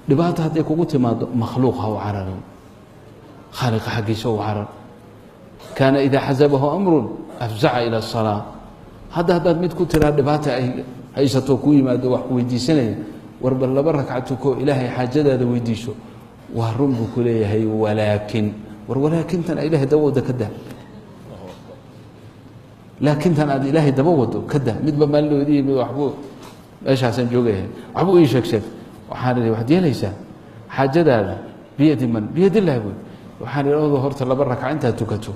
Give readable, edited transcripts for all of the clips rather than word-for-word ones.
Dhibaato hadday kugu timaado makhluuq ha u cararin, khaaliqa xaggiisa u carar. Kaana idaa xasabahu amrun afzaca ila asalaa. Hadda haddaad mid ku tiraa dhibaata ay haysato kuu yimaado wax ku weydiisanaya, warba 2 ragca tuko, ilaahay xaajadaada weydiiso, waa run buu ku leeyahay. Walaakin war walaakintan ilaahay daba wado ka daa, laakintan aad ilaahay daba wado ka daa. Midba maalin loodi yimid, waxbuu meeshaasaan joogayahay, waxbuu ii sheeg sheeg. Waxaan idhi waxaad yeelaysaa xaajadaada biyadi man biyadillahi buy. Waxaan idhi odo horta 2 ragca intaad tukato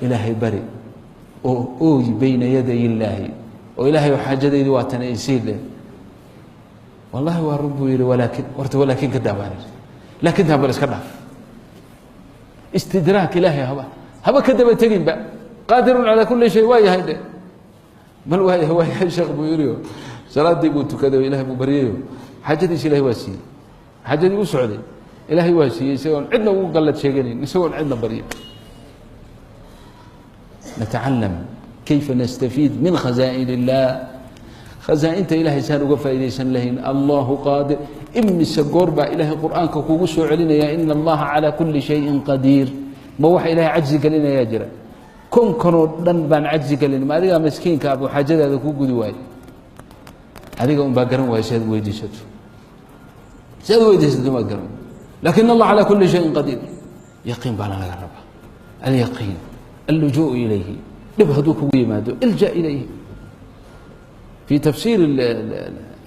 ilaahay bari oo ooy bayna yaday illaahi, oo ilaahay xaajadaydi waa tan isii leh. Wallahi waa run buu yihi, walaakin horta walaakin ka daa baan idhi, laakintaan bal iska dhaaf. Istidraak ilaahay haba ka daba teginba, qaadirun calaa kuli shay waa yahay dhe, bal waa yahay, waa yahay sheekh buu yidhi. Salaadii buu tukaday oo ilahay buu baryayo, xaajadiisa ilahay waa siiyey, xaajadii u socday ilaahay waa siiyey, isagoon cidna ugu gallad sheeganayn, isagoon cidna baryin. Natacalam kayfa nastafiid min khazaa'in illah, khazaa'inta ilahay saan uga faa'iidaysan lahayn. Allahu qaadir. Imise goor baa ilaahay qur'aanka kugu soo celinaya ina allaha calaa kuli shayin qadiir. Ma waxa ilahay cajzi gelinayaa jira? Konkanoo dhan baan cajzi gelin, ma adigaa miskiinka abuu xaajadaada kuu gudi waayo? Adiga un baa garan waaya si aad weydiisato, si aad weydiisato maad garan. Lakin allah calaa kuli shayin qadiir. Yaqiin baana laga rabaa, alyaqiin, allujuu ilayhi. Dhib hadduu kugu yimaado ilja ilayhi. في تفسير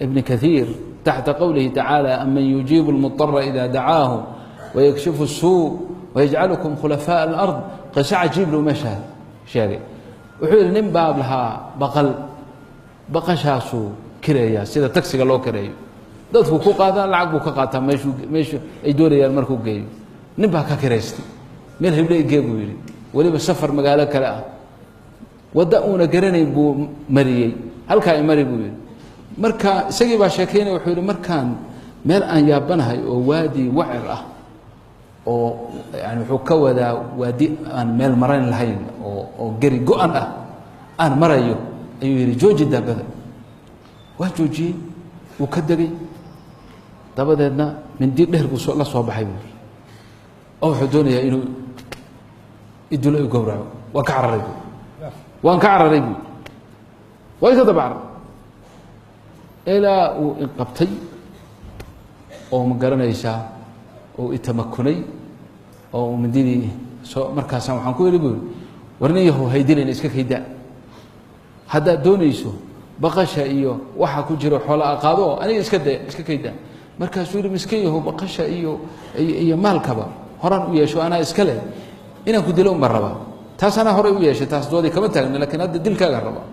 ابن كثير تحت قوله تعالى أمن يجيب المضطر إذا دعاه ويكشف السوء ويجعلكم خلفاء الأرض، qiso cajiib loo meesha sheegay. Wuxuu yihi nin baa lahaa baqal, baqashaasuu kireeyaa sida tagsiga loo kireeyo, dadku ku qaadaa, lacag buu ka qaataa meeshuu meeshu ay doonayaan markuu geeyo. Nin baa ka kireystay, meel heble igee buu yidhi, weliba safar magaalo kale ah, wadda uuna garanayn buu mariyey, halkaa imari buu yidhi. Marka isagii baa sheekeynaya, wuxuu yihi markaan meel aan yaabanahay oo waadi wacir ah, oo yani wuxuu ka wadaa waadi aan meel maran lahayn oo geri go-an ah aan marayo, ayuu yihi jooji daabada. Waa joojiyey, wuu ka degay, dabadeedna mindi dheer buu la soo baxay buu yihi, oo wuxuu doonayaa inuu idulo i gowraco. Waan ka cararay buu, waan ka cararay buu, waa iska daba carar ilaa uu iqabtay oo ma garanaysaa oo itamakunay oo uu mindidii soo. Markaasaan waxaan ku yidhi bu yidhi, war nin yahow haydilin, iska kaydaa, haddaad doonayso baqasha iyo waxa ku jiro xoola aqaado oo aniga iska daya, iska kaydaa. Markaasuu yihi miskiin yahow, baqasha iyo maalkaba horaan u yeesho, anaa iska leh, inaan ku dilo unbaan rabaa, taas anaa horay u yeeshay, taas doodii kama taagna, lakiin hadda dilkaaga rabaa.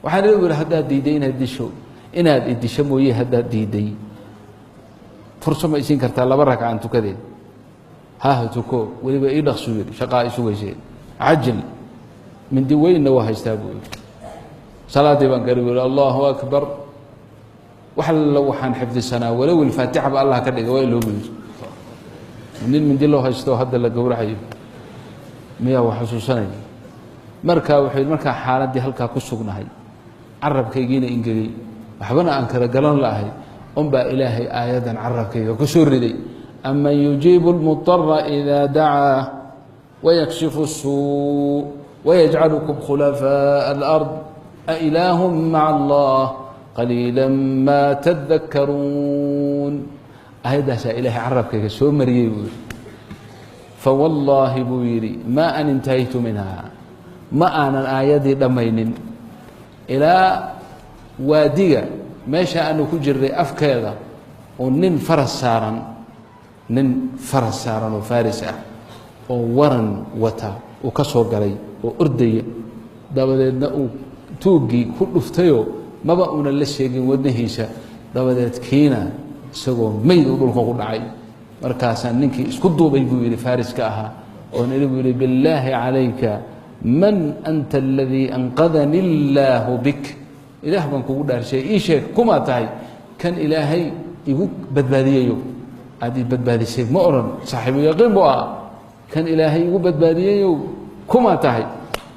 Waxaan ila yihi haddaad diiday inaad disho, inaad idisho mooye, haddaad diiday, furso ma isiin kartaa 2 ragca aan tukadeed? Haha tuko, weliba ii dhaqsuu yidhi, shaqaa isugaysee cajil, mindi weynna waa haystaa buu yidhi. Salaaddii baan gari bu yihi, allahu akbar, wax alla waxaan xifdisanaa walow ilfaatixa ba allah ka dhiga waa iloobu yidhi. Nin mindi loo haysto hadda la gowracayo miyaa wax xusuusanaya? Marka wuxuu yidhi markaa xaaladdii halkaa ku sugnahay, carabkaygiina ingegay, waxbana aan kala galan la'ahay, un baa ilaahay aayaddan carabkayga ku soo riday: aman yujiibu اlmuطara إida dacaa wayakshifu الsuu wayajcalukum khulafaaء اlأrض ailaahu maca allah qaliila ma tadakaruun. Aayaddaasaa ilaahay carabkayga soo mariyey buu yihi. Fawallaahi buu yidhi maa an intahaytu minha, ma aanan aayaddii dhammaynin ilaa waadiga meesha aanu ku jirnay afkeeda oo nin faras saaran, nin faras saaran oo faris ah oo waran wata uu ka soo galay oo ordaya, dabadeedna uu tuuggii ku dhuftayoo maba uunan la sheegin wadnihiisa, dabadeed kiina isagoo meyd uu dhulka ku dhacay. Markaasaan ninkii isku duubay buu yidhi fariska ahaa oon idhi buu yidhi, billaahi calayka man anta aladii anqadani illaahu bik, ilaah baan kugu dhaarshay ii sheeg kumaa tahay kan ilaahay igu badbaadiyeyo, aada ii badbaadisay ma odhan, saaxiibu yaqiin buu ahaa, kan ilaahay igu badbaadiyeyo kumaa tahay?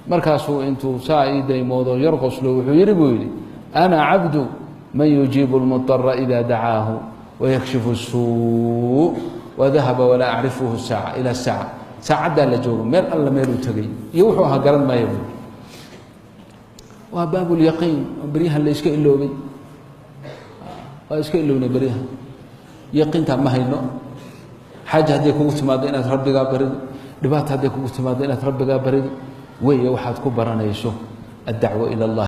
Markaasuu intuu saa ii daymoodo yar qoslo wuxuu yidhi buu yidhi, ana cabdu man yujiibu lmudara idaa dacaahu Wayakshifu suu wadahaba walaa acrifuhu saaca ilaa saaca. Saacaddaa la joogo meel alla meeluu tegay iyo wuxuu ahaa garan maayo buui. Waa baab lyaqiin oo beryahan la iska iloobay, waa iska ilownay beryahan, yaqiintaa ma hayno. Xaaja hadday kugu timaado inaad rabbigaa barido, dhibaata hadday kugu timaado inaad rabbigaa barido weeye, waxaad ku baranayso addacwa ila allah.